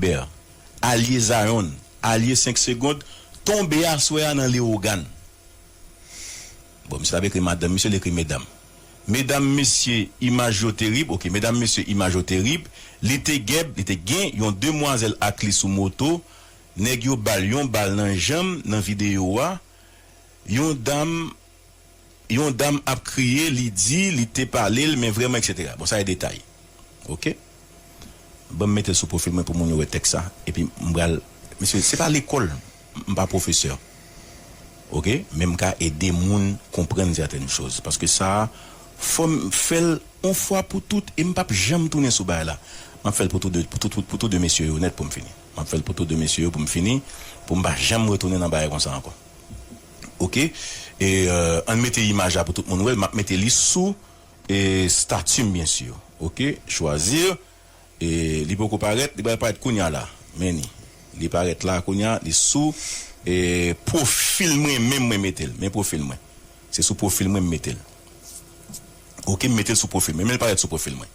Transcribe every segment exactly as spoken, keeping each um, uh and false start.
Hubert, alye Zion, alye senk segonn, tonbe aswè a nan Leyogàn. Bon, misye t ap ekri madanm, misye l ekri medam. Medam, mesye, imaj yo terib. Oke, medam, mesye, imaj yo terib. Li te gèb, li te gen yon demwazèl ak li sou moto. Nèg yo ba l yon bal nan janm nan videyo a. Yon dam, yon dam ap kriye, li di li te pale l, men vrèman, etsetera. Bon, sa e detay. Oke? Ban m mete l sou pwofil mwen pou moun yo wè tèks sa. Epi m pral, mesye, se pa lekòl, m pa pwofesè. Oke? Men m ka ede moun konprann sètèn choz. Paske sa a, fò m fè l yon fwa pou tout e m p ap janm tounen sou bagay la. M ap fè l pou tou de, pou tout, pou, pou tou de mesye yo nèt pou m fini. M ap fè l pou tou de mesye yo pou m fini, pou m pa janm retounen nan bagay konsa ankò. Oke? E, euh, ann mete imaj la pou tout moun wè l. M ap mete li sou, e, stati m, byen si. Oke? Chwazi. E, li poko parèt, li pral parèt kounye a la. Men li. Li parèt la kounye a, li sou, e, pwofil mwen menm mwen mete l. Men pwofil mwen. Se sou pwofil mwen m mete l. Oke, m mete l sou pwofil mwen. Men l parèt sou pwofil mwen.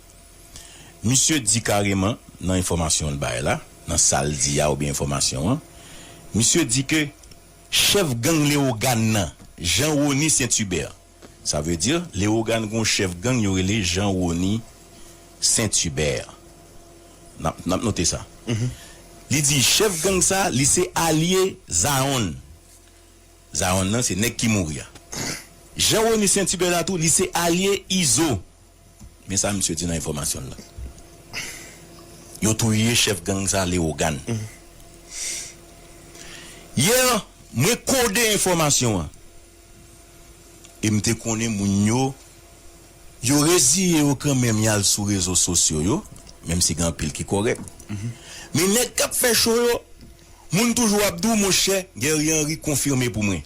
Misye di kareman nan enfòmasyon l bay la, nan sa l di a oubyen enfòmasyon an, misye di ke chèf gang Leyogàn nan, Jean Rony Saint Hubert, sa vle di, Leyogàn gon chèf gang yo rele Jean Rony Saint Hubert. N ap, n ap note sa. Li di chèf gang sa, li se alye Zaonn. Zaonn nan, se nèg ki mouri a. Jean Rony Saint Hubert la tou, li se alye Izo. Men sa misye di nan enfòmasyon l la. Yo touye chèf gang sa, Leyogàn. Yè, mwen kode enfòmasyon an. E m te konnen moun yo, yo reziye yo kanmenm, y al sou rezo sosyo yo, menm si gen anpil ki kòrèk. Men nèg k ap fè cho yo, moun toujou ap di w, monchè, Guerrier Henry konfime pou mwen.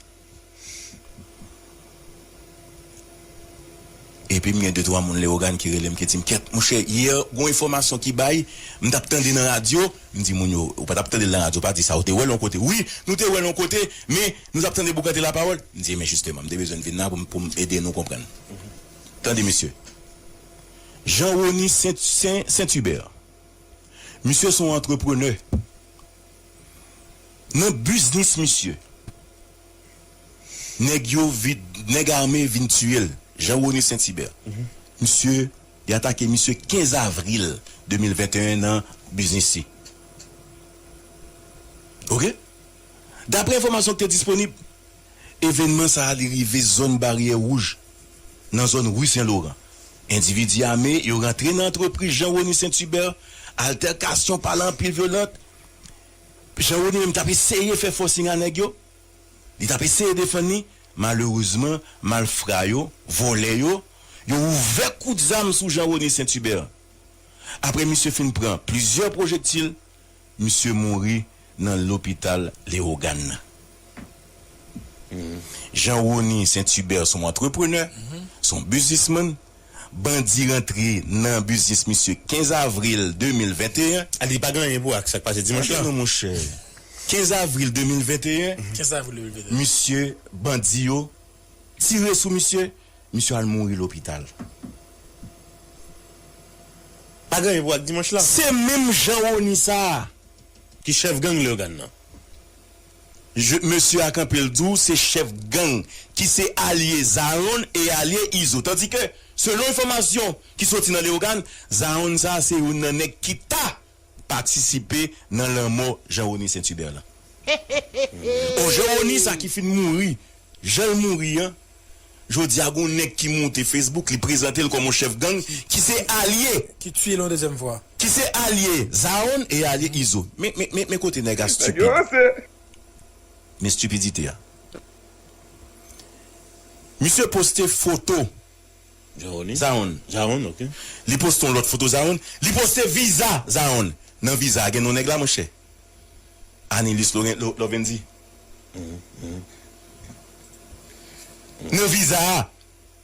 Epi m gen de twa moun Leyogàn ki rele m, ki di m, kèt, monchè, yè, gon enfòmasyon ki bay, m t ap tande nan radyo, m di moun yo, ou pa t ap tande l nan radyo, pa di sa, ou te wè l yon kote. Wi, nou te wè l yon kote, men nou t ap tande boukante lapawòl. M di, men jisteman, m te bezwen vin la pou m, pou m ede nou konprann. Tande, mesye. Jean Rony Saint, Saint, Saint Hubert. Misye se yon antreprenè. Nan biznis misye, nèg yo vin, nèg ame vin tiye l. Jean Rony Saint Hubert. Misye, li atake misye kenz avril de mil venteyen nan biznis li. Oke? Daprè enfòmasyon ki te disponib, evènman sa a li rive zòn Baryè Wouj, nan zòn ri Sen Loran. Endividi ame yo rantre nan antrepriz Jean Rony Saint Hubert, altèkasyon, pale anpil vyolan. Jean Rony menm t ap eseye fè fòsing a nèg yo. Li t ap eseye defann li. Malerezman, malfra yo, vòlè yo, yo ouvè kout zam sou Jean Rony Saint Hubert. Apre misye fin pran plizyè pwojektil, misye mouri nan lopital Leyogàn nan. Jean Rony Saint Hubert se yon antreprenè, se yon biznismann. Bandi rantre nan biznis misye kenz avril de mil venteyen. A, li pa gen anyen pou wè ak sa k pase dimanch la. Tande non, monchè. Kenz avril de mil venteyen, kenz avril de mil venteyen, misye, bandi yo tire sou misye, misye al mouri lopital. Pa gen anyen pou wè ak dimanch la. Se menm Jean Rony sa a ki chèf gang Leyogàn nan. Je, mesye a kanpe l di w se chèf gang ki se alye Zaonn e alye Izo. Tandike, selon enfòmasyon ki soti nan Leyogàn, Zaonn sa a se youn nan nèg ki ta patisipe nan lanmò Jean Rony Saint Hubert la. O Jean Rony sa ki fin mouri, jan l mouri an, jodi a gon nèg ki monte Facebook, li prezante l kòm yon chèf gang ki se alye, ki tiye l yon dezyèm fwa, ki se alye Zaonn e alye Izo. Men, men, men, men kote nèg a stipid. Men estipidite a. Misye poste foto Zaonn. Zaonn, ok. Li poste yon lòt foto Zaonn. Li poste viza Zaonn. Nan viza a gen non nèg la, monchè. Anilus Loren-, Lo-, Lovendy. Nan viza a.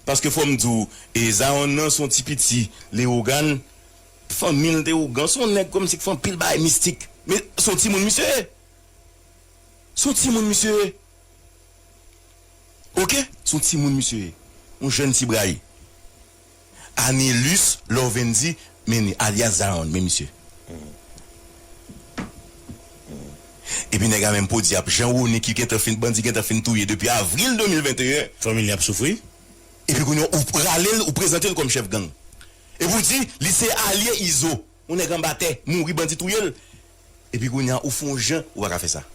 Paske fò m di w, e Zaonn nan se yon ti piti Leyogàn. Fanmi l te ougan. Se yon nèg kòmsi k fè anpil bagay mistik. Men se yon timoun misye ye. Se yon timoun misye ye. Ok? Se yon timoun misye ye. Yon jèn ti bray. Anilus Lovendy Mene, alyas Zaonn, men misye. Epi nèg la menm podyab, Jean Rony ki gentan fin, bandi gentan fin touye depi avril de mil venteyen. Fanmi li ap soufri. Epi kounye a, ou rale l, ou prezante l kòm chèf gang. Epi w di, li se alye Izo. Yon nèg anba tè, mouri, bandi touye l. Epi kounye a, ou fè yon jan, ou pa ka fè sa.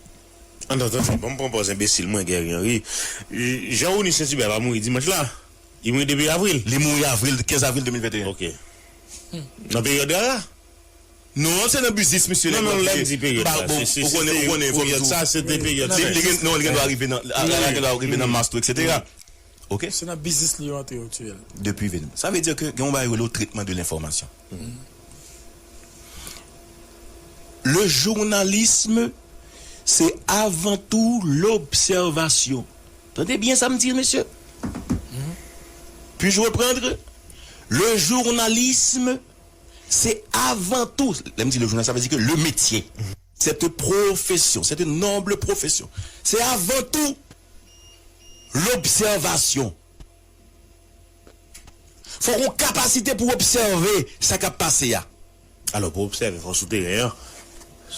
Ann, ann, ann, ann, ban m pran pòz enbesil mwen, Guerrier Henry. Jean Rony Saint-Hubert pa mouri dimanch la. Li mouri depi avril. Li mouri avril, kenz avril de mil venteyen. Ok. Nan peryòd rara? Non, se nan biznis misye. Non, non, lè m di peryòd la, se, se, ou konnen, ou konnen, fò m di w. Peryòd sa, se te peryòd sa. Li gen, non, li gen dwa rive nan, la, la, la, gen dwa rive nan mas tou, et cetera. Ok? Se nan biznis li yo antre yo tye l. Depi vin. Sa vle di ke gen yon bagay yo rele tretman de lenfòmasyon. Le journalisme, c'est avant tout l'observation. Tande byen sa m di, mesye. Puis-je reprendre? Le journalisme, c'est avant tout, lè m di le journalisme, sa vle di ke le métier, cette profession, cette noble profession, c'est avant tout l'observation. Fòk ou kapasite pou obsève sa k ap pase a. Alò, pou obsève, fò w sou teren an.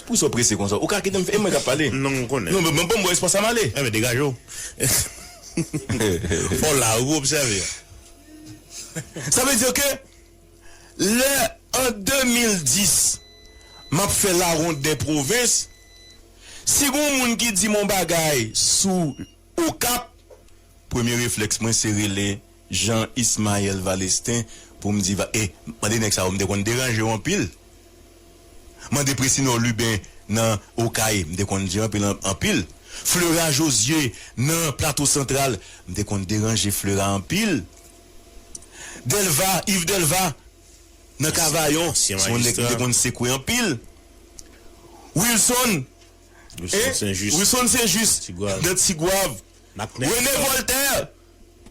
Poukisa w prese konsa? Ou ka kite m fè, e mwen k ap pale. Non, m konnen. Non, men, men, ban m wè espas sa m ale. Enben, degaje w. Fò w la, wi, pou obsève. Sa vle di ke lè, an de mil dis, m ap fè lawond dè pwovens, si gon moun ki di m on bagay sou Okap, premye reflèks mwen se rele Jean Ismaël Valestin pou m di, va, e, mande nèg sa yo, m te konn deranje yo anpil. Mande Presinò Liben nan Okay, m te konn di anpil, an-, anpil. Fleura Josué nan Plato Santral, m te konn deranje Fleura anpil. Delva, Yves Delva, nan Kavayon, se yon nèg m te konn sekwe anpil. Wilson, Wilson Saint-Just. Wilson Saint-Just, nan Tigwav. René Voltaire.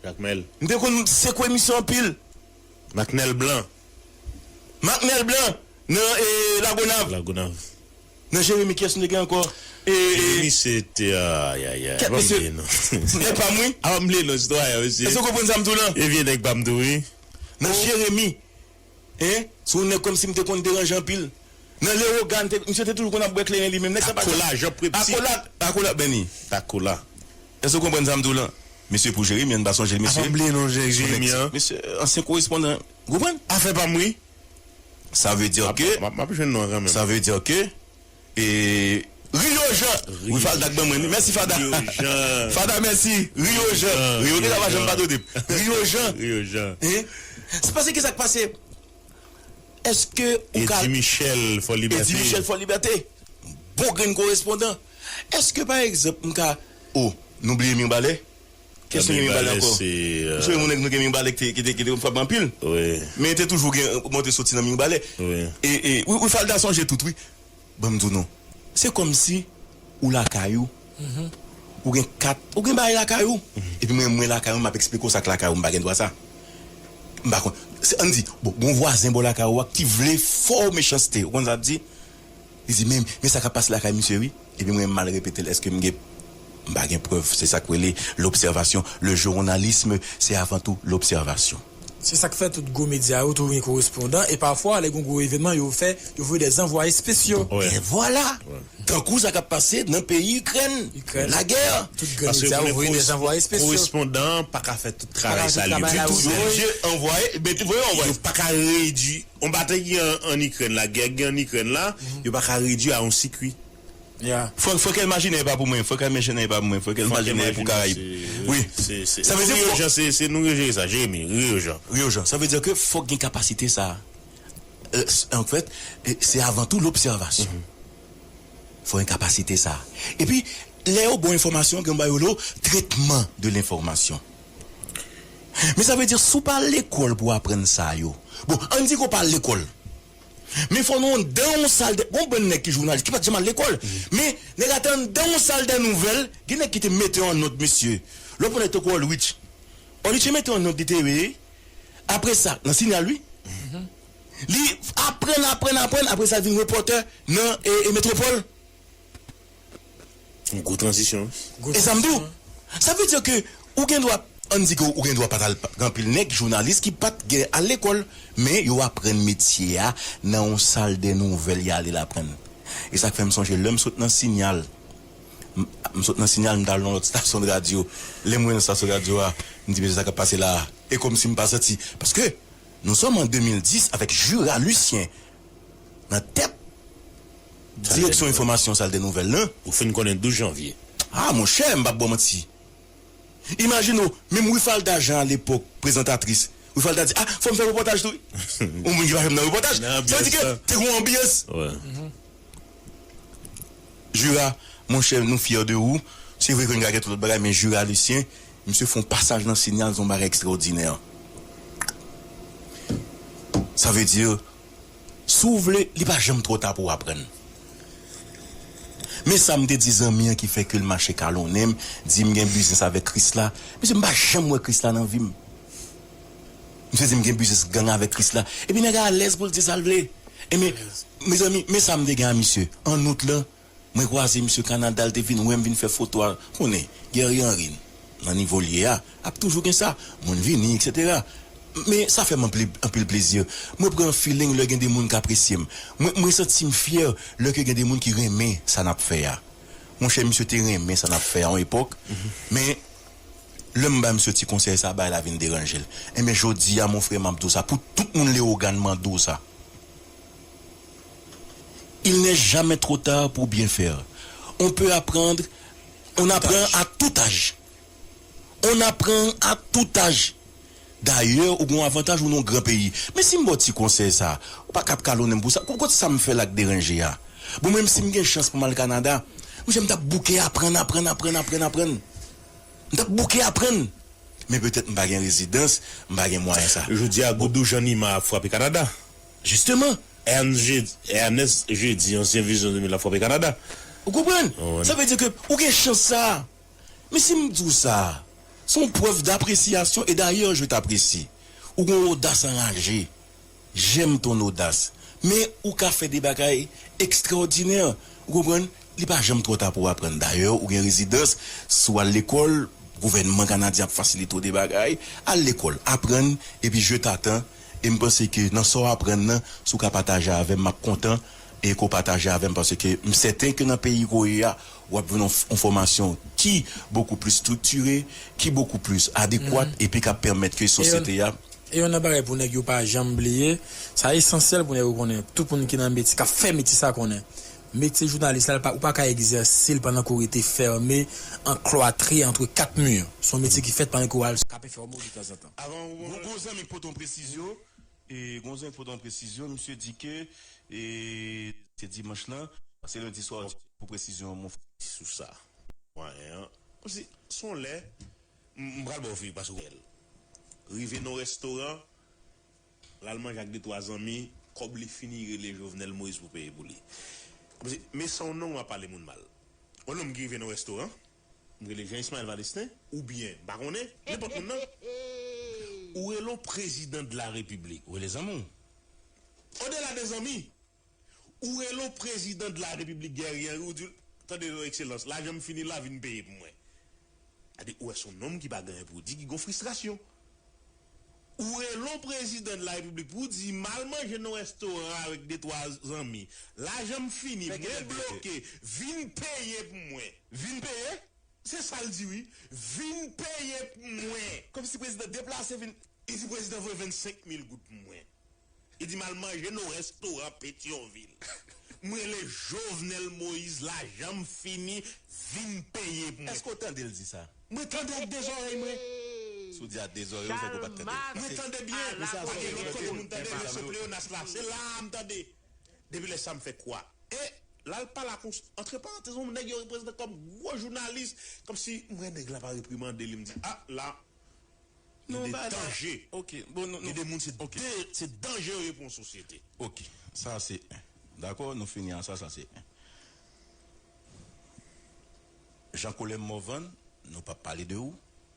Jakmèl. M te konn sekwe misye anpil. Maknèl Blan. Maknèl Blan, nan, e, Lagonav. Lagonav. Nan Jeremi, kiyès nou te gen ankò? E, e, Jeremi, se te, ay, ay, ay, kèt mesye. Nèg pa m, wi. Apa m bliye non sitwayen, mesye. Èske w konprann sa m di w lan? E vye nèg pa m tou, wi. Nan Jeremi. Hein? Se yon nèg kòmsi m te konn deranje anpil. Nan Lewogàn, te, misye te toujou konn ap bwè kleren li menm. Nèg sa pa Akola, Jean Prepti. Akola, Akola, Benny. Akola. Èske w konprann sa m di w lan? Mesye pou Jeremi, ann pa sonje l, mesye. Apa m bliye non Jeremi an? Mesye, ansyen korespondan. Ou konprann? Afè pa m, wi. Sa vle di ke, m ap, m ap jwenn non an kanmenm. Sa vle di ke, e, Rio Jean. Wi, Fada k ban mwen li. Mèsi, Fada. Rio Jean. Fada, mèsi. Rio Jean. Rio Jean, Rio Jean pa janm padone m. Rio Jean. Rio Jean. Hein? Se pase ki sa k pase? Èske ou ka Edi Michel, Fò Libète. Edi Michel, Fò Libète. Bon grenn korespondan. Èske, pa egzanp, m ka, o, nou bliye Mirbalè? Kiyès nou gen Mirbalè ankò? Misye, yon nèg nou gen Mirbalè ki te, ki te, ki te konn frape anpil. Wi. Men te toujou gen monte soti nan Mirbalè. Wi. E, e, wi, wi, Falda sonje tout, wi. Ban m di w non. Se kòmsi ou lakay ou. Ou gen kat, ou gen bagay lakay ou. Epi mwen, mwen lakay ou, m ap eksplike w sa k lakay ou, m pa gen dwa sa. M pa konn. Se, ann di, bon, gon vwazen bò lakay ou a ki vle fè w mechanste. Ou konn sa l di? Li di, men, men sa k ap pase lakay misye, wi. Epi mwen, m al repete l, èske m gen, m pa gen prèv. Se sa k rele l'observation. Le journalisme, c'est avant tout l'observation. Se sa k fè tout gwo medya yo toujou gen korespondan, e pafwa, lè gen gwo evènman yo fè, yo voye dè zanvwaye espesyal. Wi. E vwala! Wi. Tankou sa k ap pase nan peyi Ikrèn. Ikrèn. Lagè. Tout grenn medya yo voye dè zanvwaye espesyal. Korespondan an pa ka fè tout travay sa li menm. Yo oblije anvwaye, mete, voye anvwaye. Yo pa ka redui. On batay ki an, an Ikrèn la, gè ki gen an Ikrèn la, yo pa ka redui a yon sikwi. Fòk, fòk El Majinè pa pou mwen, fòk El Majinè pa pou mwen, fòk El Majinè pou Karayib. Wi. Sa vle di Rio Jean, se, se nou yo jere sa, Jeremi, Rio Jean. Rio Jean, sa vle di ke fòk gen kapasite sa. Euh, s-, an fèt, e, se avan tou lobsèvasyon. Fò gen kapasite sa. Epi, lè yo ba w enfòmasyon, gen yon bagay yo rele tretman de lenfòmasyon. Men sa vle di, si w pa al lekòl pou w aprann sa yo. Bon, ann di ke w pa al lekòl. Men fò nou anndan yon sal de, gon bann nèg ki jounalis, ki pa t janm al lekòl. Men, nèg la te anndan yon sal de nouvèl, gen nèg ki te mete an nòt, mesye. Lè w pran nèg tankou Ulrich. Ulrich te mete an nòt, li te, wi. Apre sa, nan Sinyal, wi. Li aprann, aprann, aprann, apre sa, vin repòtè nan, e, e, Metwopòl. Yon gwo tranzisyon. E sa m di w, sa vle di ke ou gen dwa, ann di ke ou gen dwa pa t al, gen anpil nèg, jounalis ki pa t gen al lekòl, men yo aprann metye a nan yon sal de nouvèl, y ale l aprann. E sa k fè m sonje lè m sot nan Sinyal, M sot nan Sinyal, m t al nan lòt stasyon de radyo. Lè m rive nan stasyon de radyo a, m di, "Mesye, sa k ap pase la a?" E kòmsi m pa santi. Paske, nous sommes en deux mille dix avec Jura Lucien nan tèt direksyon enfòmasyon, sal de nouvèl lan. Ou fin konnen douz janvye. Ah, monchè, m p ap ba w manti. Imajine w, menm Rifalda Jean alepòk, prezantatris, Rifalda di, "Ah, fò m fè repòtaj tou, wi." Yon moun ki pa janm nan repòtaj. Sa vle di ke te gen yon anbyans. Jura, monchè, nou fyè de ou. Se vre ke n ka gen tout lòt bagay, men Jura Lucien, misye fè yon pasaj nan Sinyal, se yon bagay ekstraòdinè. Sa vle di, si w vle, li pa janm twò ta pou w aprann. Men sa m te di zanmi an ki fè ke l mache kalonnen m, di m gen biznis avèk Krisla. Mesye, m pa janm wè Krisla nan vi m. Misye di m gen biznis gang avèk Krisla. Epi nèg la alèz pou l di sa l vle. E men, mezanmi, men sa m te gen a misye. An out lan, mwen kwaze misye Kanada, l te vin wè m, vin fè foto a. Konnen, Guerrier Henry, nan nivo l ye a, ap toujou gen sa. Moun vini, etsetera. Men sa fè m anpil, anpil plezi. Mwen pran feeling lè gen de moun k apresye m. Mwen, mwen santi m fyè lè ke gen de moun ki renmen sa n ap fè a. Monchè, misye te renmen sa n ap fè a yon epòk. Men, lè m ba misye ti konsèy sa, bagay la vin deranje l. Enben, jodi a, mon frè, m ap di w sa. Pou tout moun Leyogàn, m ap di w sa. Il n'est jamais trop tard pour bien faire. On peut apprendre, on apprend à tout âge. On apprend à tout âge. Dayè, ou gen yon avantaj, ou nan yon gran peyi. Men si m ba w ti konsèy sa, ou pa ka ap kalonnen m pou sa. Kote sa m fè la k deranje a? Bon, menm si m gen chans pou m al Kanada, monchè, m t ap bouke aprann, aprann, aprann, aprann, aprann. M t ap bouke aprann. Men petèt m pa gen rezidans, m pa gen mwayen sa. Jodi a, Goudou Jean Nima ap frape Kanada. Jisteman. Ernest Jeudy, ansyen Vizyon de mil ap frape Kanada. Ou konprann? Sa vle di ke ou gen chans sa. Men si m di w sa, se yon prèv d'apresyasyon, e dayè, je t'apprécie. Ou gen yon odas anraje. J'aime ton audace. Men ou ka fè de bagay ekstraòdinè. Ou konprann? Li pa janm twò ta pou w aprann. Dayè, ou gen rezidans, si w al lekòl, gouvènman kanadyen ap fasilite w de bagay. Al lekòl, aprann, epi je t'attends. E m panse ke nan sa w aprann nan, si w ka pataje avè m, m ap kontan e ke w pataje avè m, paske m sèten ke nan peyi ke w ye a, w ap jwenn yon, yon fòmasyon ki bokou plis striktire, ki bokou plis adekwat, epi k ap pèmèt ke sosyete a. E yon nan bagay pou nèg yo pa janm bliye, sa esansyèl pou nèg yo konnen, tout moun ki nan metye, k ap fè metye sa konnen. Metye jounalis la, ou pa ka egzèse l pandan ke w rete fèmen, anklwatre antre kat mi. Se yon metye ki fèt pandan ke w al sou kape fè yon modi tanzantan. Gon zanmi k pote yon presizyon, e gon zanmi k pote yon presizyon, misye di ke, e, se dimanch lan, se lendi swa pou presizyon, mon frè. Sou sa. Mwayen an. Kòmsi, se yon lè, m, m pral ba w fi, paske w rive nan restoran, l al manje ak de twa zanmi, kòb li fini, rele Jovenel Moïse pou peye pou li. Kòmsi, men se yon nonm w ap pale moun mal. Yon nonm ki rive nan restoran, m rele Jean Ismaël Valestin, oubyen, m pa konnen, nenpòt moun nan. Ou rele yon prezidan de la repiblik. Ou rele zanmi w. Odela de zanmi, ou rele yon prezidan de la repiblik Guerrier Henry, ou di l, tande non, ekselans, lajan m fini la, vin peye pou mwen. Sa di, ou wè se yon nonm ki pa gen anyen pou di, ki gon fristrasyon. Ou rele yon prezidan de la repiblik pou di, m al manje nan restoran avèk de twa zanmi. Lajan m fini, mwen bloke, vin peye pou mwen. Vin peye? Se sa l di wi. Vin peye pou mwen. Kòmsi prezidan deplase vin. Li di prezidan voye vennsenk mil goud pou mwen. Li di m al manje nan restoran Petyonvil. M rele Jovenel Moïse, lajan m fini, vin peye pou mwen. Èske w tande l di sa? Mwen tande ak de zòrèy mwen. Si w di ak de zòrèy, ou fè ke w pa t tande. Mwen tande byen. Pa gen lòt kote moun tande, mesye pleyonas la, se la a m tande. Depi lè sa a m fè kwa. E la l pale ak yon, antre parantèz, yon nèg yo reprezante kòm gwo jounalis, kòmsi m wè nèg la pa reprimande li, m di, a, la, gen de danje. Gen de moun, se de, se danje yo ye pou yon sosyete. Ok, sa se en. Dakò, nou fini a sa, sa se en. Jean Colem Morvan, nou p ap pale de ou.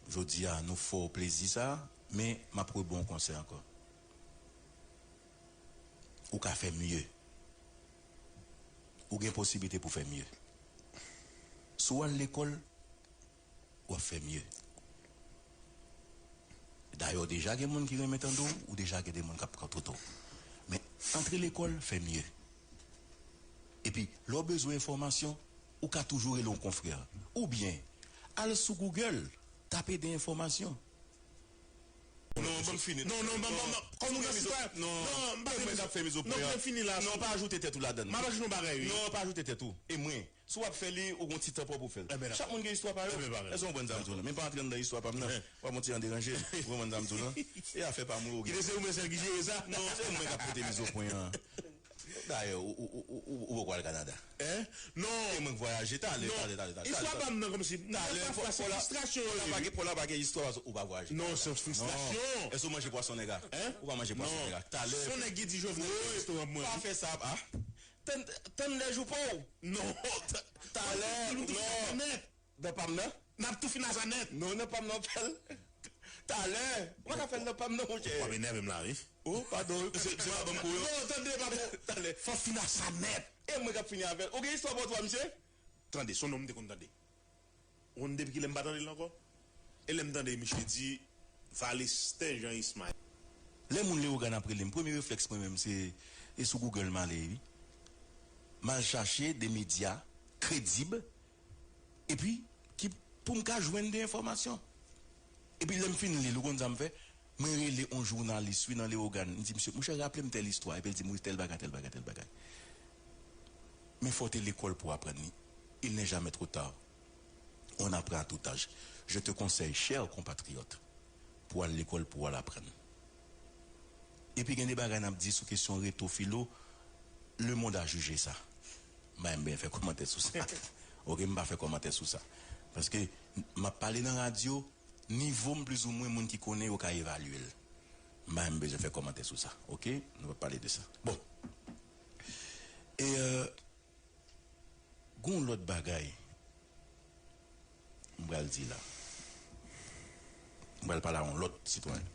Jodi a, nou fè w plezi sa, men m ap reba w yon konsèy ankò. Ou ka fè mye. Ou gen posiblite pou fè mye. Si w al lekòl, w ap fè mye. Dayè, deja gen moun ki renmen tande w, ou deja gen de moun k ap koute w. Men, antre lekòl, fè mye. Epi, lè w bezwen enfòmasyon, Ou ka toujou rele yon konfrè. Oubyen, al sou Google, tape de enfòmasyon. Non, ban m fini. Non, non, ban m, ban m, kòm ou nan sitwayen. Non, non, m pa fè mizo pwen an. Non, fini la. Non, pa ajoute tèt ou ladann. M ap ajoute yon bagay, wi. Non, pa ajoute tèt ou. E mwen, si w ap fè li, ou gon ti tan pa w pou w fè l. Chak moun gen istwa pa yo. Èske w konprann sa m di w la? Men pa antre anndan istwa pa m nan. W ap monte an deranje. Ou konprann sa m di w la? E afè pa mwen, ou gen. Kite se ou menm sèl ki jere sa. Non, se mwen k ap pote mizo pwen an. Dayè, ou, ou, ou, ou, ou poko al Kanada. Hein? Non. E mwen k vwayaje, talè, talè, talè, talè. Istwa pa m nan kòmsi. Talè, fò la pa gen, fò la pa gen istwa paske ou pa vwayaje. Non, se fristrasyon. Èske ou manje pwason nèg la? Hein? Ou pa manje pwason nèg la. Talè. Son nèg ki di Jovenel fè restoran pou mwen. Pa fè sa, ah. Tann, tann lè jou pa w. Non. Talè, non. Nan pa m nan? N ap tou fin a sa nèt. Non, nan pa m nan fèl. Talè. Ou pa ka fèl nan pa m nan, monchè. W ap enève m la, wi. Oh, padon, se, se pa ban m kou, non. Non, tande, pa bon. Talè. Fò fin a sa nèt. E mwen k ap fini avè l. Ou gen istwa pou twa, misye? Tande, se yon nonm m te konn tande. Ou konn depi kilè m pa tande l ankò? E lè m tande misye di, Valestin Jean Ismaël. Lè moun Leyogàn ap rele m, premye reflèks mwen menm, se, e sou Google m ale, wi. M al chache de medya kredib, epi ki, pou m ka jwenn de enfòmasyon. Epi lè m fin li l, ou konn sa m fè? Mwen rele yon jounalis, wi, nan Leyogàn. M di, "Mesye, monchè, raple m tèl istwa." Epi l di m, "Wi, tèl bagay, tèl bagay, tèl bagay." Men fò w te lekòl pou w aprann li. Il n'est jamais trop tard. On apprend à tout âge. Je te conseille, cher compatriote, pou w al lekòl, pou w al aprann. Epi gen de bagay n ap di sou kesyon reto filo, le monde a jugé ça. M pa menm bezwen fè kòmantè sou sa. Oke, m pa fè kòmantè sou sa. Paske m ap pale nan radyo, nivo m plizoumwen, moun ki konnen yo ka evalye l. M pa menm bezwen fè kòmantè sou sa. Oke? Nou p ap pale de sa. Bon. E, euh, gon lòt bagay m pral di la. M pral pale a yon lòt sitwayen.